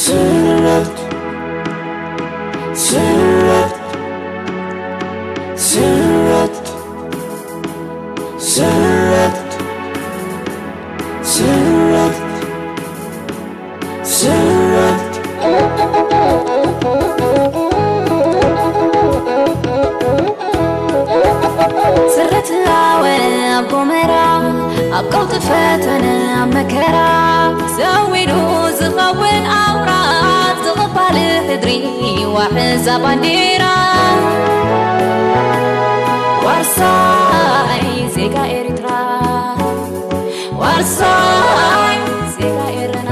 ስረት ስረት ስረት ስረት ስረት ስረት ስረት ሃወ ኣብ ጎመራ ኣብ ቀውጢ ፈተነ ኣብ መከራ ዘዊዱ ዝኸውን ኣውራ ዝቕባል ሕድሪ ዋሕዛ ባንዴራ ዋርሳይ ዜጋ ኤርትራ ዋርሳይ ዜጋ ኤረና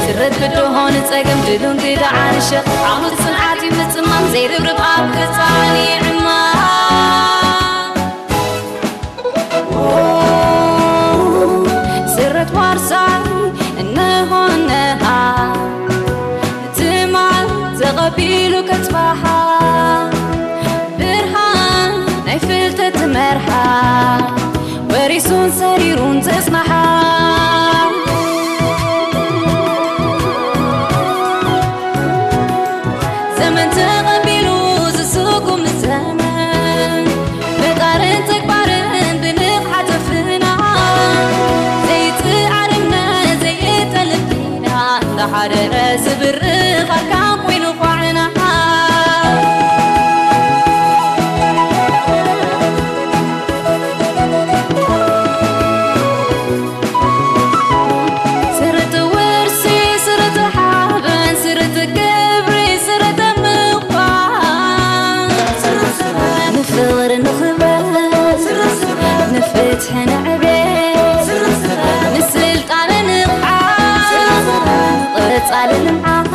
ስረት ብድሆ ንጸገም ድሉን ግዳ ዓርሸ ዓውሉ ጽንዓት እዩ ምጽማም ዘይርብርብ ኣብ ክጻን ይዕማ ስረት ዋርሳይ እንሆነሃ ትማል ተቐቢሉ ከጽባሓ ብርሃን ናይ ፍልጠት መርሓ ወሪሱን ሰሪሩን ዘጽናሓ ዘመን ተቐቢሉ ዝስጉም ዘመን ብቃልን ተግባርን ብንቕሓት ኣፍና ዘይትዓርምና ዘይጠልብ ዲና እንዳሓደረ ዝብርኽ ኣርካን ኮይኑ ኳዕና ስርት ውርሲ ስርት ሓበን ስርት ክብሪ ስርት ምዃን ንፍቕሪ ንኽበር ንፍትሒ ንዕቤት ንስልጣነ ንቕሓት ንቐጻሊ ልምዓት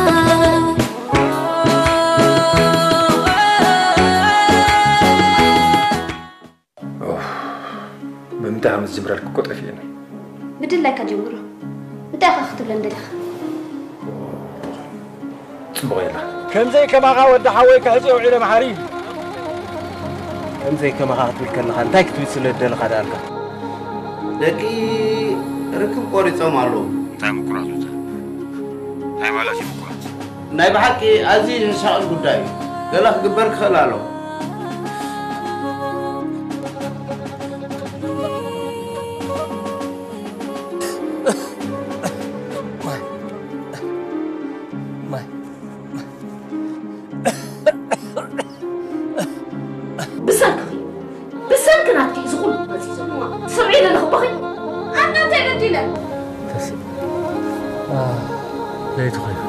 ብምንታይ ከም ዝጅምረልኪ እኮ ጠፊእኒ። ብድላይካ ጀምሮ። እንታይ ኢኻ ክትብለኒ ደሊኻ? ጽቡቕ የላ። ከምዘይ ከማኻ ወዲ ሓወይ ክሕጽ ውዒለ መሓሪ። ከምዘይ ከማኻ ክትብል ከለኻ እንታይ ክትብል ስለ ዝደለኻ ደኣልካ? ደቂ ርክብ ቆሪጾም ኣለዉ። እንታይ ምቁራጽ ወዘ? እንታይ ማለት እዩ ምቁራጽ? ናይ ብሓቂ ኣዝዩ ዘሻቕል ጉዳይ እዩ። ገለ ክግበር ክኽእል ኣለዎ። ብሰንክኺ ብሰንኪ ናትኪ እዚ ኩሉ መፂ ዘሎ ትሰምዒ ዘለኺ እባኺ ኣና እንታይ በዲለ ተስእ ለይቲ ኮይኑ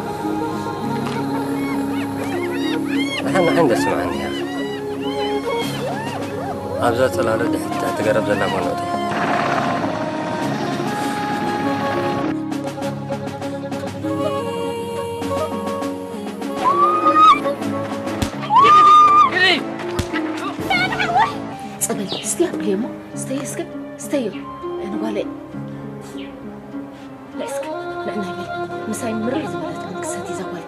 ንሓን ንሓን ደስምዓኒ እያ ኣብዛ ፅላሎ ድሕሪ ትሕቲ ገረብ ዘላ መኖት ፀበል ስትያ ብልየሞ ስተየ እስከ ስተዮ ንጓለይ ልዕስክ ንዕናይ በል ምሳይ ምርር ዝበለት ክትሰቲ እዛ ጓል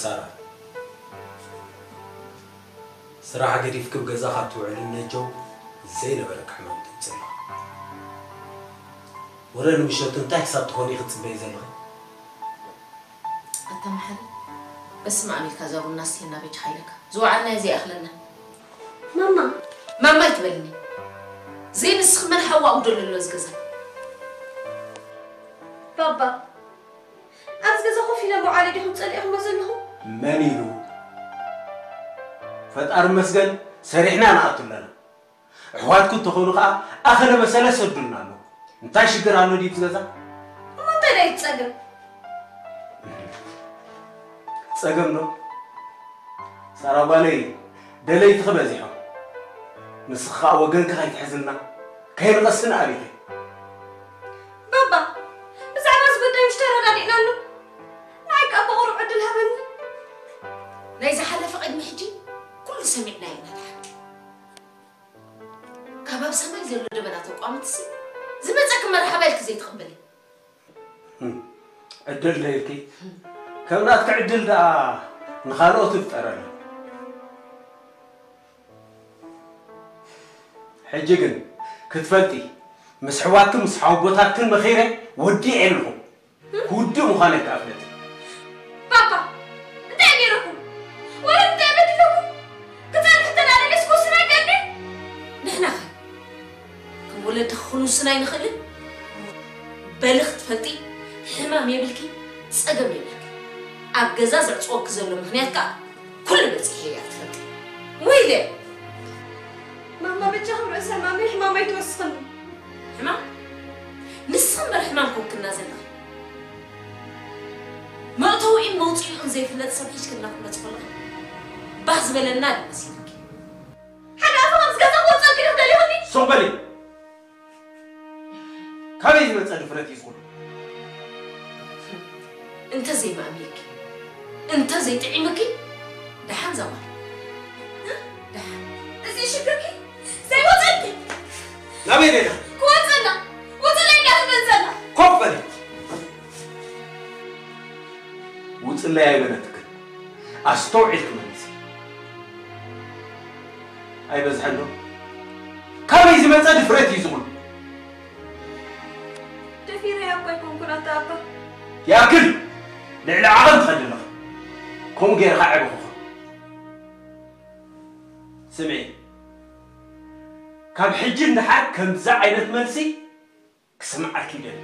ሳራ፣ ስራሕ ገዲፍኪ ኣብ ገዛ ካብ ትውዕሊ ነጀው ዘይነበረኪ ሕማም ተምፅእ ኣለኺ። ወረ ንምሸቱ እንታይ ክሳብ ትኾኒ ክትፅበይ ዘለኺ? ኣታ መሓሪ፣ በስመ ኣብ ኢልካ እዛ ቡና ኣስትየና በጃኻ ኢለካ። ዝወዓልናዮ ዘይኣኽለና። ማማ። ማማ ኣይትበልኒ። ዘይንስኺ መን ሓዋ ኣጉደሎ ኣሎ እዚ ገዛ? ባባ፣ ኣብዚ ገዛ ኮፍ ኢለ ምውዓለይ ዲኹም ጸሊእኹሞ ዘለኹም? መን ኢሉ? ፈጣሪ መስገን ሰሪሕና ንኣቱ ኣለና። ኣሕዋትኩ እንተኾኑ ኸኣ ኣኸለ በሰለ ሰዱልና ኣሎ። እንታይ ሽግር ኣሎ ድዩ ገዛ? እሞ እንታይ ደኣ እዩ ጸገም? ጸገም ዶ? ሳራ ጓለይ፣ ደለይትኺ በዚሖም። ንስኺ ኸኣ ወገንኪ ከይትሕዝልና፣ ከይንቐስን ኣቢኺ። ባባ፣ ብዛዕባ እዚ ጉዳይ ምሽ ተረዳዲእናሉ? ንዓይ ከኣ ብቑሩብ ዕድል ሃበኒ። ናይ ዝሓለፈ ቅድሚ ሕጂ ኩሉ ሰሚዕናዮ ኢና ድሓን። ካብ ኣብ ሰማይ ዘሎ ደበና ተቋምትሲ ዝመጸኪ መርሓባ ኢልኪ ዘይትቕበሊ። ህም፣ ዕድል ዶ ኢልኪ? ከም ናትኪ ዕድል ደኣ ንኻልኦት ይፍጠረለን። ሕጂ ግን ክትፈልጢ፣ ምስ ኣሕዋትክን ምስ ሓወቦታትክን መኺረ ወዲኤ ኣለኹ። ክውድእ ምዃነይ ከኣ ፍለጢ። ባባ፣ እንታይ ገይረኩም? ወላ እንታይ በዲለኩም? ክጸንሕ እንተ ደኣ ደሊስኩ ውስን ኣይትገብሪ? ንሕና ኸ ከም ወለድኺ ክንውስን ኣይንኽእልን? በሊ ክትፈልጢ፣ ሕማም የብልኪ፣ ጸገም የብልኪ። ኣብ ገዛ ዘዕጽወኪ ዘሎ ምኽንያት ከኣ ኩሉ በጺሐ እያ ትፈልጢ። ወይለ! ማማ፣ በጃኹም ርእሰ ሕማመይ ሕማም ኣይትወስኽኒ። ሕማም? ንስኺ እምበር ሕማም ኮንክና ዘለኺ። መእተዊኡን መውጽኢኡን ዘይፍለጥ ሰብ ሒዝክና ክትመጺ ከለኺ ባህ ዝበለና ዶ መሲልኪ? ሓደ ኣፉ ኣብዚ ገዛ ክወጽኣልኪ ዶ ትደልይኽኒ? ሱቕ በሊ! ካበይ ዝመጸ ድፍረት እዩ ዝኹሉ? እንተ ዘይማእሚልኪ፣ እንተ ዘይጥዒምኪ፣ ደሓን ዘዋል። ደሓን። እዚ ሽግርኪ ዘይወጸልኪ። ናበይ ደላ? ክወጸላ። ውጽለይ እንዳትበል ዘላ። ኮፍ በሊ። ውጽለይ ኣይበለትክን። ኣስተውዒልኪ መልሲ። ኣይበዝሐን ዶ? ካበይ ዝመጸ ድፍረት እዩ ዝኹሉ? ደፊረያ እኮ ኣይኮንኩን ኣታ ኣባ። ይኣክል! ልዕሊ ዓቐን ትኸዲ ኣለኺ። ከምኡ ገይርኻ ኣዕበኹኺ። ስምዒ፣ ካብ ሕጂ ንደሓር ከምዚ ዓይነት መልሲ ክስምዓኪ ይደሊ።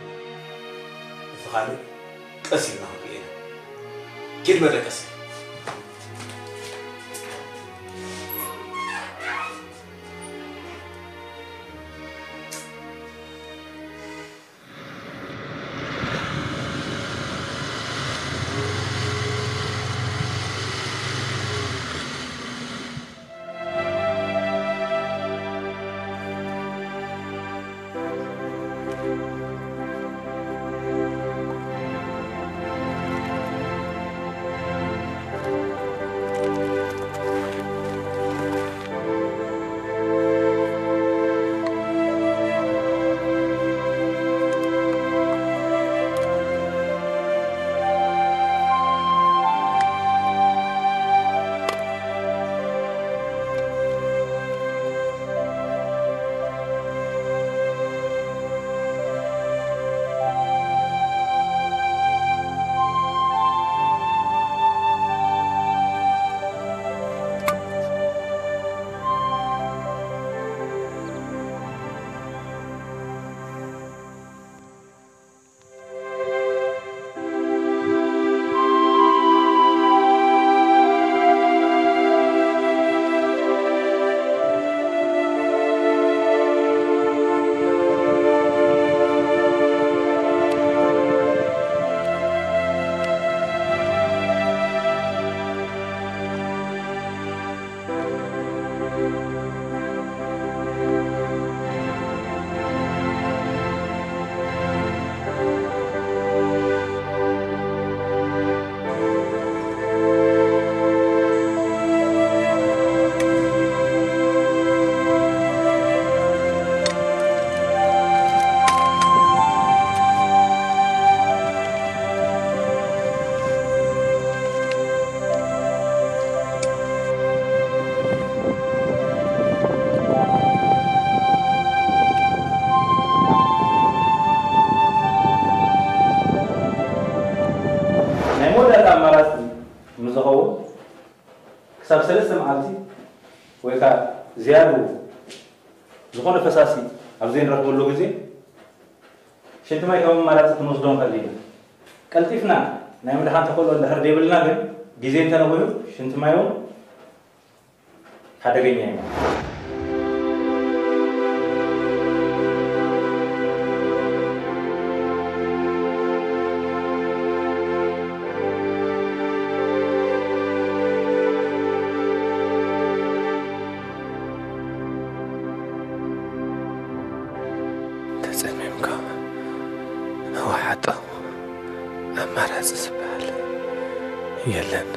እቲ ካልእ ቀስ ኢልና ክንሪኦ ኢና። ኪድ መደቀሲ። ዝያዱ ዝኾነ ፈሳሲ ኣብ ዘይንረኽበሉ ግዜ ሽንቲ ማይ ከም ኣማራፂ ክንወስዶ ንኽእል ኢና። ቀልጢፍና ናይ ምድሓን ተኽእሎ እንድሕር ዘይብልና ግን ግዜ እንተነዊሑ ሽንቲ ማይ እውን ሓደገኛ እዩ። ተጸሚምካ ወሓጦ ኣማራጺ ዝበሃል የለን።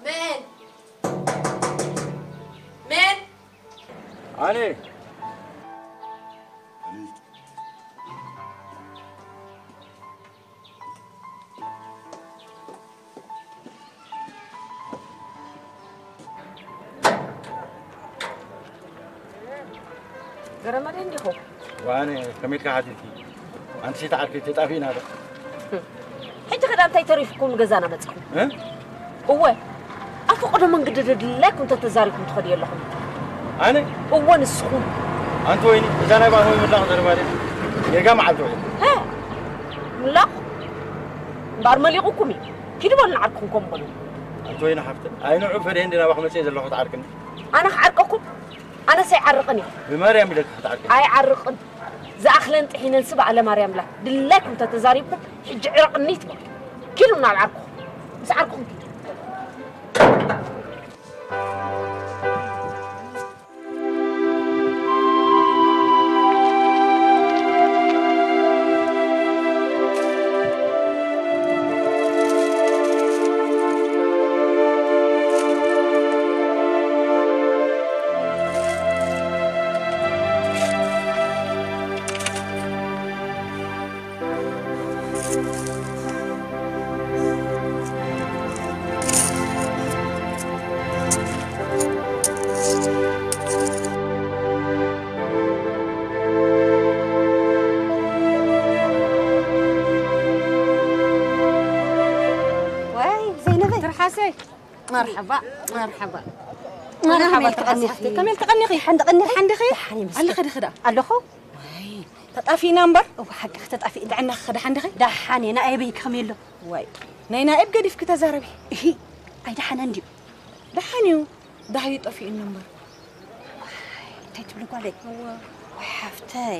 መን መን ኣነ ገረመደ እንዲኹ ዋነ ከመይ ኢልካ ሓቲትኪ ኣንቲ ሴት ዓርከይ ተጣፊእና ዶ ሕጂ ኸዳ እንታይ ተሪፍኩም ንገዛና መጻኹም እ? እወ ኣብ ፈቐዶ መንገዲ ድላይኩም ተተዛሪኩም ትኸዱ ኣለኹም ኣነ እወ ንስኹም ኣንቲ ወይኒ እዛ ናይ ባንሆይ ምላኽ ዘረባ ድያ ጌጋ መዓልቲ ውዒል ሀ ምላኹ እምበኣር መሊቑኩም እዩ ኪዱ በሉ ንዓርኩም ከም በሉ ኣንቲ ወይኒ ሓፍተ ኣይንዑ ፈደየን ድናባኽ መፅእ ዘለኹ ትዓርቅኒ ኣነ ክዓርቀኩም ኣነስ ኣይዓርቕን እየ ብማርያም ኢለካ ክትዓርቅኒ ኣይዓርቕን ዝኣኽለን ጥሒነን ስብ ኣለ ማርያም ላ ድላይኩም ተተዛሪብኩም ሕጂ ዕረቕኒ ትበል ኪዱ ናብ ዓርኩኹም ምስ ዓርኩኹም ኪዱ ዋይ ዘይነበ ትርሓሰይ መርሓባ መርሓባ መርሓባ ተቐኒኺ ከመይ ተቐኒኺ ሓንዲ ቀኒኺ ሓንዲኺ ሓንዲ ኣለኸ ድኽዳ ኣለኹ ተጣፊእና እምበር እወ ሓቅኺ ተጣፊእና ጥዕናኺ ደሓን ዲኺ ደሓን እየ ንኣየበይ ከመይ ኣሎ ዋይ ናይ ናኤብ ገዲፍኪ ተዛረቢ እሂ ኣይደሓነን ድዩ ደሓን እዩ ዳህዩ ጠፊኡኒ እምበር እንታይ ትብሊ ጓለይ እወ ወይ ሓፍተይ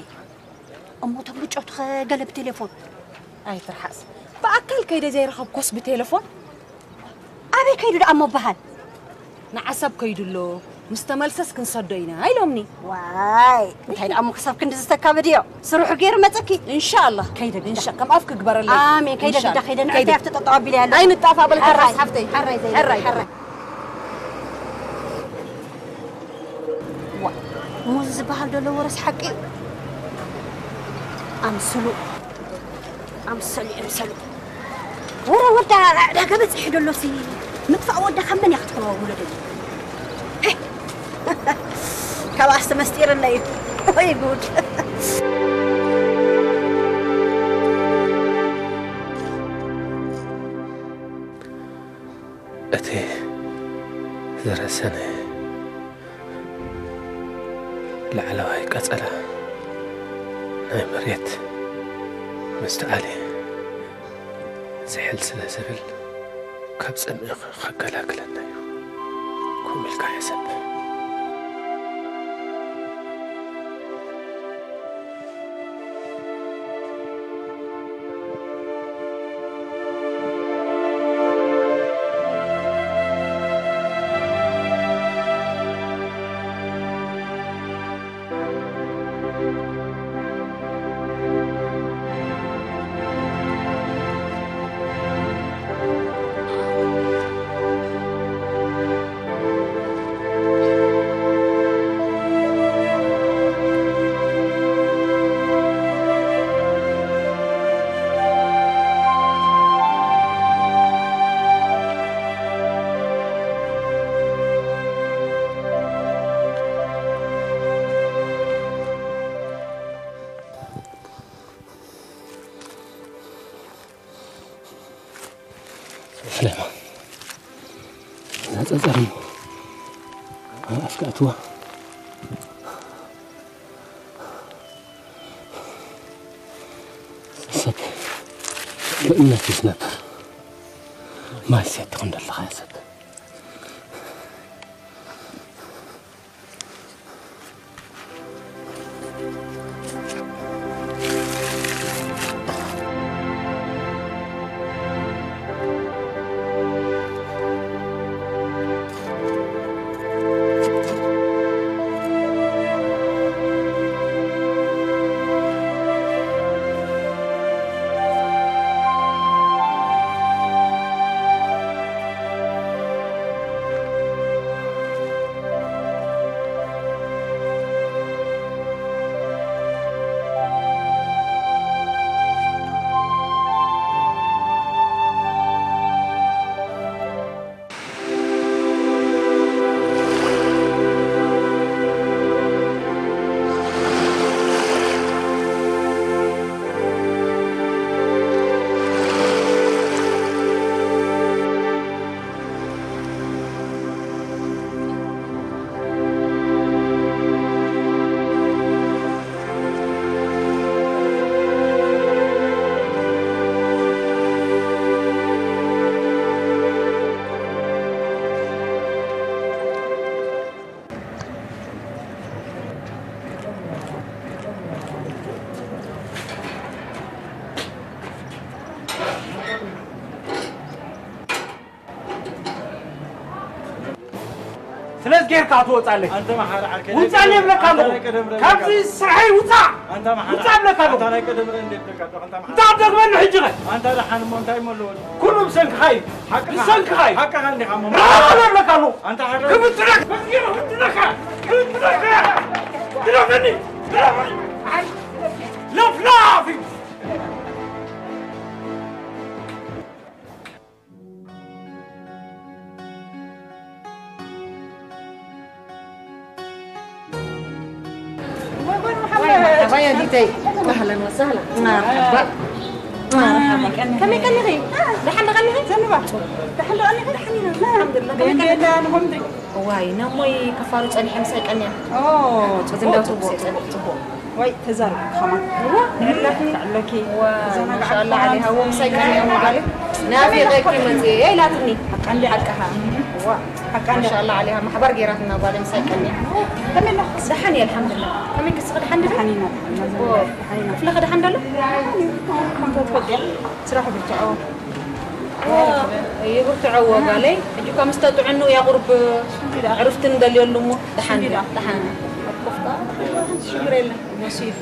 እሞ እቶም ብጮትኸ ገለ ብቴሌፎን ኣይትርሓስ ብኣካል ከይደ ዘይረኸብኮስ ብቴሌፎን ኣበይ ከይዱ ደኣ እሞ በሃል ንዓሰብ ከይዱ ኣሎ ምስ ተመልሰስ ክንሰዶ ኢና ኢሎምኒ ዋይ እንታይ ደኣ እሞ ክሳብ ክንዲ ዝተካበድዮ ስርሑ ገይሩ መፀኪ እንሻላ ከይደ ግዳ ከም ኣፍ ክግበረለይ ኣሜን ከይደ ግዳ ከይደ ንዕተይ ኣብቲ ጠጠው ኣቢለ ያለ ኣይንጣፋ በልካ ሓራይ ሓፍተይ ሓራይ ዘይ ሓራይ ሓራይ ዋ ሙዝ ዝበሃል ዘሎ ወረስ ሓቂ እዩ ኣምስሉ ኣምሰሉ ኣምሰሉ ወረ ወዳ ዕዳጋ በፂሑ ደሎሲ ምጥፋእ ወዳ ካብ መን እያ ክትከዋውሎ ደሊ ካብ ኣስተመስጢርና እዩ ወይ ጉድ እቲ ዝረሰነ ላዕለዋይ ቀጸላ ናይ መሬት ምስትኣሊ ዝሕል ስለ ዝብል ካብ ጽምኢ ከገላግለና እዩ። ከምኡ ኢልካ ሕሰብ። ለማ እዛ ጸጸር እሞ ኣብ ኣፍ ክኣትዋ። ሰብ ብእምነት እዩ ዝነብር። ማይ ሰቲ ክንደለኻ ሰብ። ስለዚ ጌርካ ትወጻለይ። ኣንተ መሓሪ ዓርከይ፣ ውጻለይ እብለካ ኣለኹ። ናይ ቀደም ረብካ። ካብዚ ስርሐይ ውጻእ። ኣንተ መሓሪ፣ ውጻእ እብለካ ኣለኹ። ኣንተ ናይ ቀደም ረብካ። ኣንተ መሓሪ። እንታይ ትደግመሉ ሕጂ ኸ? ኣንተ ደሓን እሞ እንታይ እሞ ኣለዎ? ኩሉ ብሰንክኻ እዩ። ሓቅኻ። ብሰንክኻ እዩ። ሓቅኻ እንዲኻ እሞ። ራኸብ እብለካ ኣለኹ። ኣንተ ሓቂ። ክምጥረክ፣ በዚገ ክምጥረካ፣ ክምጥረካ። ግደፈኒ፣ ግደፈኒ። ለፍላፊ። መርሓባ ወዲተይ። ኣህለን ወሰህለን። መርሓባ። መርሓባ። ከመይ ቀኒኺ? ደሓን ዶ ቀኒኺ? ዘንባ። ደሓን ዶ ቀኒኺ? ደሓን ኢና። ኣልሓምዱሊላህ። ከመይ ቀኒኺ? እዋይ፣ ናሞይ ከፋሉ ጸኒሐ ምሳይ ቀንያ። ኦ፣ ጽቡቕ፣ ጽቡቕ፣ ጽቡቕ። ጽቡቕ። ወይ ተዛረቢ ከማን። እዋ፣ ንዕለኽኒ። ንዕለኪ። እዋ፣ ተዘናጋዕኩ ማሻኣላ ከማን። ዓሊሃ፣ እዋ፣ ምሳይ ቀንያ እሞ ጓለይ። ናፊቐኪ መጽየ ኢላትኒ። ሓቃ እንዲ ሓቃ። እዋ፣ ሓቃ እንዲ። ማሻኣላ ዓሊሃ፣ ማሕባር ገይራትና ጓለይ ምሳይ ቀንያ። ከመይ ኣለኺ? ደሓን እየ፣ ኣልሓምዱሊላህ። ከመይ ክስኺ ደሓን ዲኺ? ደሓን ኢና፣ ደሓን ኢና። እዎ። ደሓን ኢና። ክፍለኺ ደሓን ዶ ኣሎ? ደሓን እዩ። ከምታ ትፈልጥያ፣ ስራሕ ብርትዖ። እዎ፣ ይብርትዖ እዎ ጓለይ። ሕጂ እኳ ምስ ተጥዕኑ እያ ቁሩብ ዕርፍቲ ንደልየሉ እሞ ደሓን፣ ሽምቢዳ። ደሓን። ሽግር የለን። መሲሉ።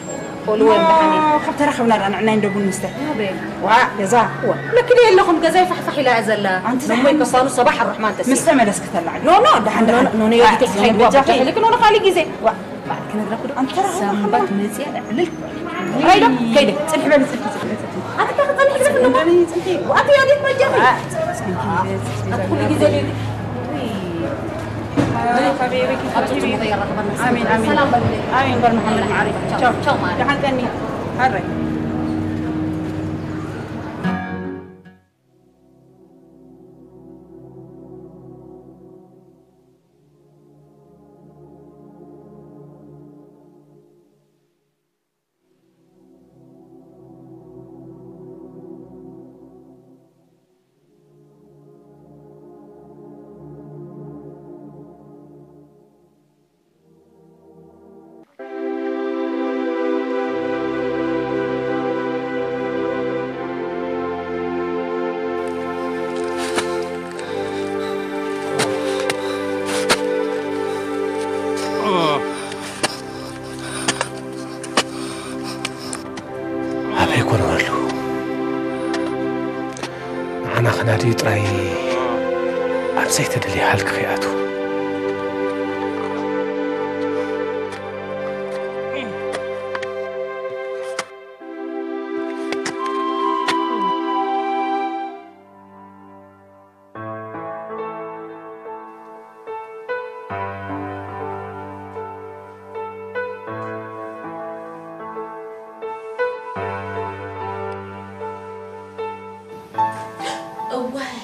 ፎልወን ደሓን እዩ። ኖ፣ ካብ ተራኸብና ደኣ ንዕናይ እንደ ቡን ንስተ። ኣበይ? ዋ፣ ገዛ። እዋ፣ ለኪ ደይ ኣለኹም፣ ገዛይ ፋሕፋሕ ኢላ እያ ዘላ። ኣንቲ እሞ ደሓን ይከፋሉ፣ ሰባሕ ኣርሕማን ተሲ። ምስ ተመለስኪ ተላዕሊ። ኖ፣ ኖ፣ ደሓን፣ ኖ፣ ደሓን። ኖ፣ ኖ፣ ኖ፣ ዮዲት፣ ዮዲት፣ ዮዲት፣ ዮዲት፣ ዮዲት፣ ዮዲት፣ ዮዲት፣ ዮዲት፣ ዋ፣ ባዕልኪ ነግረኩ ዶ? ኣንቲ ተራኸብና ሰንበት ከለና። መጽያ ዕልል። ከይደ፣ ከይደ። ጽንሒ በሊ፣ ጽንሒ፣ ጽንሒ፣ ጽንሒ። ኣንቲ ከ ክጸንሒ ግደፍ እሞ። ጽንሒ፣ ጽንሒ። ኣቲ ዮዲት መጃኺ። ዋ፣ ጽንሒ፣ ጽንሒ፣ ኣቲ ኩሉ ግዜ ጽንሒ። ዮዲት። ኣሜን፣ ኣሜን። ሰላም በሉለይ። ኣሜን፣ በር መሓመድ ማዕረይ። ቻው፣ ቻው፣ ማዕረይ። ደሓን ቀኒ። ሃረይ። ኣበይ ኮን ኣለዉ? ንዓና ከናድዩ ጥራይ ኣብ ዘይተደልየ ሃልኪ ከይኣትዉ። እዋይ፣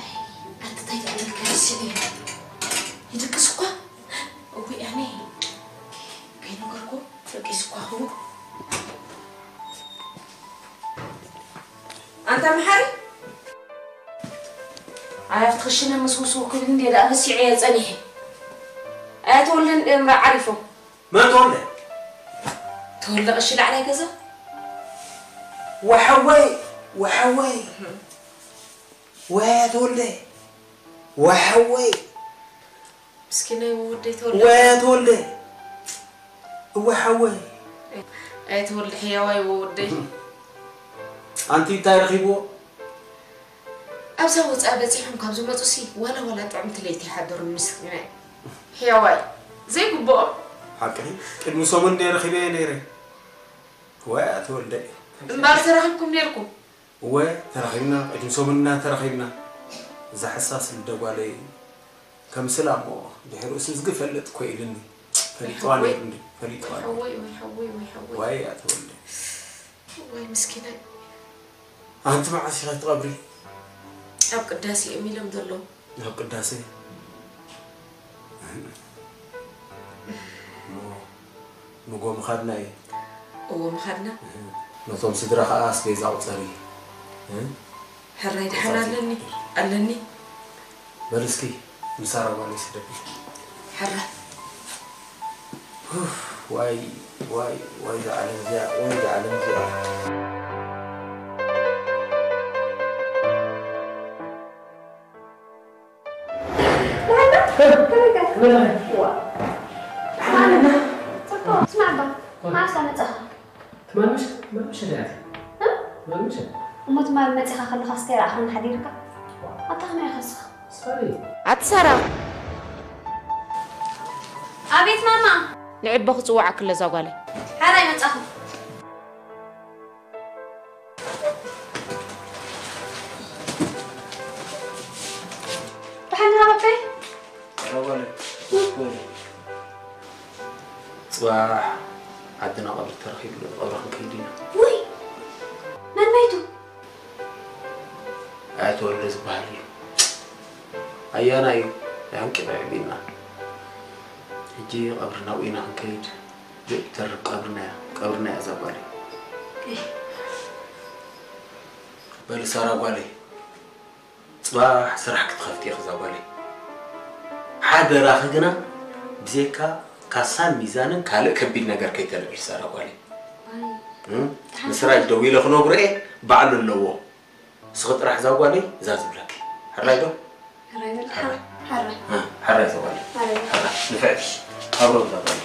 መሓሪ፣ ኣይ ኣብቲ ክሽነ ምስ ውስው ክብል እንዴ ደኣ ረሲዐዮ ጸኒሐ። ኣያተወልደን እምራ ዓሪፎም። መን ተወልደ? ተወልደ ቀሺ ላዕላይ ገዛ። ወሓወይ፣ ወሓወይ። ወያ ተወልደ። ወሓወይ። ምስኪናይ ወወደይ ተወልደ። ወያ ተወልደ። እወ ሓወይ። ኣይ ተወልደ ሕያዋይ ወወደይ። ኣንቲ እንታይ ረኺብዎ? ኣብዛ ወጻኢ በጺሖም ካብ ዝመጹሲ ዋላ ዋላ ጥዕምቲ ለይቲ ይሓድሩን ምስኪናይ። ሕያዋይ። ዘይግብኦም። ሓቂ። ቅድሚ ሰሙን እንደ ረኺበዮ ነይረ። ወያ ተወልደ። እምበር ተራኺብኩም ነይርኩም? እወ፣ ተራኺብና፣ ቅድሚ ሰሙን ኢና ተራኺብና። እዛ ሕሳስ ልደ ጓለይ ከምስላ እሞ ድሕሪኡስ እዝጊ ፈልጥ እኮ ኢሉኒ። ፈሊጥዋ ወይ ነይሩ እንዲ፣ ፈሊጥዋ ወይ ነይሩ። ሓወይ፣ ወይ ሓወይ፣ ወይ ሓወይ። ዋይ፣ ኣቶ ወልደ። ወይ ምስኪናይ። ኣንቲ መዓስ ኢኻ ትቐብሪ? ኣብ ቅዳሴ እዮም ኢሎም ዘለዉ። ኣብ ቅዳሴ? እሞ ንጎ ምኻድና እዩ። እዎ ምኻድና። ነቶም ስድራ ኸዓ ኣስቤዛ ቁፀሪ። እ? ሕራይ ደሓን ኣለኒ፣ ኣለኒ። በል እስኪ ምሳራ ጓለይ ስደቢ። ሕራይ። ኡፍ፣ ዋይ፣ ዋይ፣ ዋይ፣ እዛ ዓለም እዚኣ፣ ዋይ፣ እዛ ዓለም እዚኣ። ስማዕ እባ፣ መዓስ መጻኻ? ትማል ምሽ-፣ ትማል ምሸት እያ። እ? ትማል ምሸት። እሞ ትማል መጺኻ ከለኻስ ከይረኣኻኒ ሓዲርካ? ኣታ ከመይ ኢኻ ንስኻ? ሳሪ። ኣቲ ሳራ። ኣቤት ማማ። ንዕቦ ክጽውዓኪ ኣሎ እዛ ጓለይ። ሓራይ መጻኹ። ደሓን ዲኻ በበይ? ጓለይ። ጽባሕ ዓድና ቀብሪ ተረኺብሉ፣ ቀብሪ ክንከይድ ኢና። ውይ! መን መይቱ? ኣያተወልደ ዝበሃል እዩ። ኣያና እዩ፣ ኣሕንቂቑ የዕቢና። ሕጂ ቀብሪ ናብኡ ኢና ክንከይድ። ዘይተርፍ ቀብርና እያ፣ ቀብርና እያ እዛ ጓለይ። እህ። በሊ ሳራ ጓለይ፣ ጽባሕ ስራሕ ክትኸፍቲ ኢኺ እዛ ጓለይ። ሓደራኺ ግና ብዘይካ ካሳን ሚዛንን ካልእ ከቢድ ነገር ከይተልዕሊ ሳራ ጓለይ። ኣይ፣ እም? ደሓን ምስራይ ደዊለ ክነግሮ እየ፣ ባዕሉ ኣለዎ። ንስኺ ጥራሕ እዛ ጓለይ እዛ ዝብለኪ። ሕራይ ዶ? ሕራይ በል፣ ሕራይ። ሕራይ። እ፣ ሕራይ እዛ ጓለይ። ሕራይ በል። ሕራይ። ንፍዕቲ። ኣብሮ እዛ ጓለይ።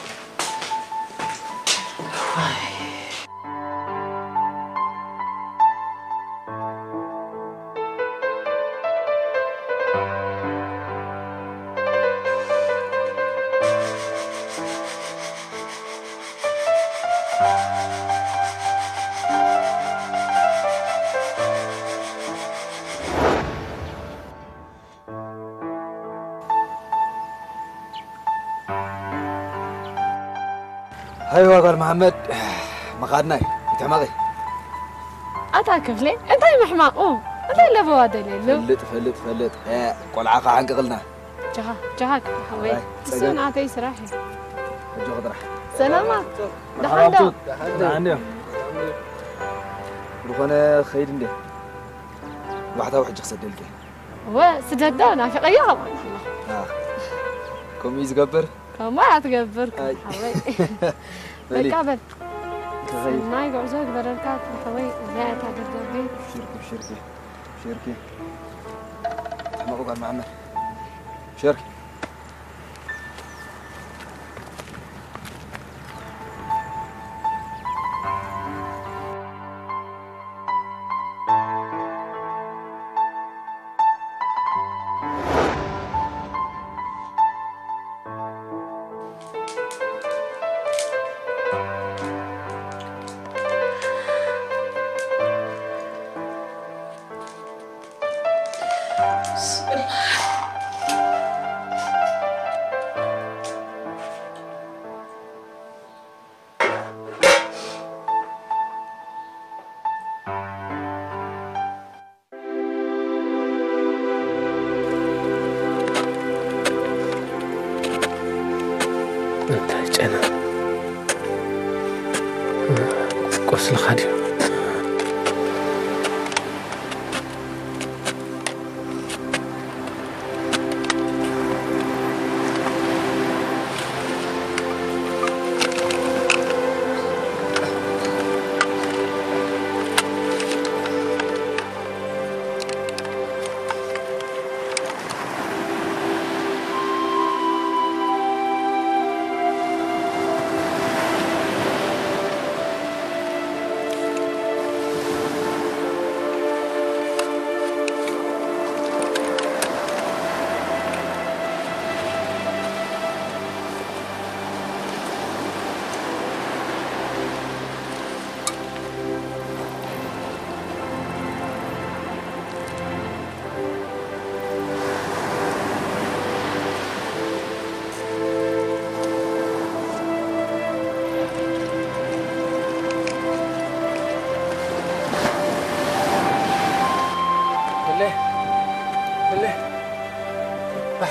ሃይዋ ጓል መሓመድ፣ ምኻድና እዩ። ይትሕመቒ። ኣታ ክፍሌ፣ እንታይ ምሕማቑ? እንታይ ለበዋ ደልየሉ? ፈልጥ፣ ፈልጥ፣ ፈልጥ። እ፣ ቆልዓ ኸዓ ሓንቅቕልና። ጃኻ፣ ጃኻ ክፍሌ ሓወይ። ኣይ፣ ንሱ ጸገም። ናተይ ስራሕ እዩ። ኣጆኺ ጥራሕ። ሰላማት። ደሓን ዶ? ደሓን ዶ? ደሓን ድዮም? ዝኾነ ኸይድ እንዴ? ባሕታዊ ሕጂ ክሰደልኪ። እወ፣ ስደዶ፣ ናፊቐዮ ከማን ኣለኹ። አ፣ ከምኡ እዩ ዝገብር? ከምኡ እያ ትገብር፣ ኣይ። ሓወይ። በሊ። በቃ በል። ከኸይድ። ሰናይ ጉዕዞ ይግበረልካ፣ ሓወይ። እዚኣ እያ እታ ደብዳቤ። ብሽርኪ፣ ብሽርኪ፣ ብሽርኪ። ትሕመቑ ጓል መሓመድ። ብሽርኪ። እንታይ ጨና? ቁስልኻ ድዩ?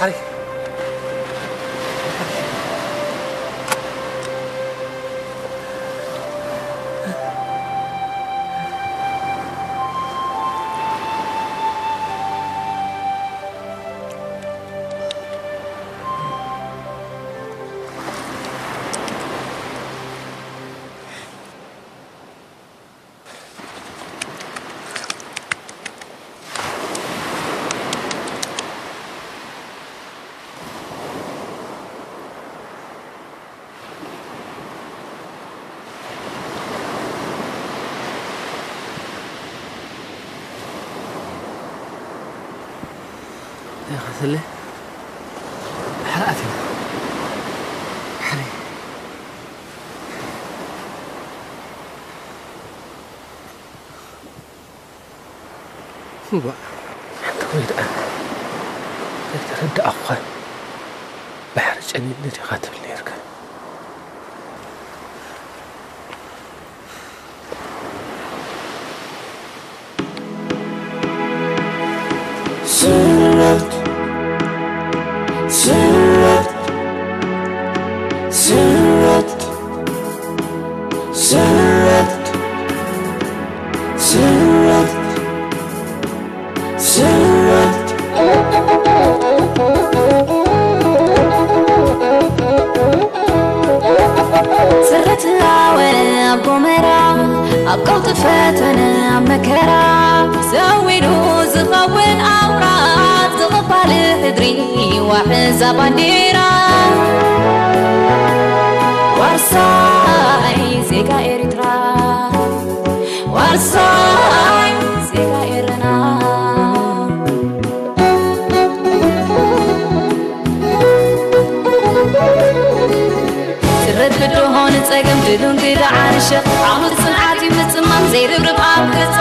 ሓሪ። ይኸስለ። ድሓር ኣትዩ። ድሓር። እዋ፣ ሓንቲ ወይ ደኣ ዘይተረዳእኹኻ ባሕሪ ጨኒኒ ዲኻ ትብል ነይርካ? ስረት፣ ስረት፣ ስረት፣ ስረት፣ ስረት፣ ስረት። ስረት ሃወ ኣብ ጎመራ፣ ኣብ ቀውጢ ፈተነ ኣብ መከራ፣ ሰው ኢሉ ዝኸውን ኣውራ፣ ዝቕባል ሕድሪ ዋሕዛ ባንዴራ። ዋርሳይ ዜጋ ኤርትራ፣ ዋርሳይ ዜጋ ኤረና። ትረድ ብድሆ ንጸገም ድሉን ግዳ ዓርሸ፣ ዓውዲ ጽንዓት እዩ ምጽማም ዘይርብርብ ኣብ ገጻ።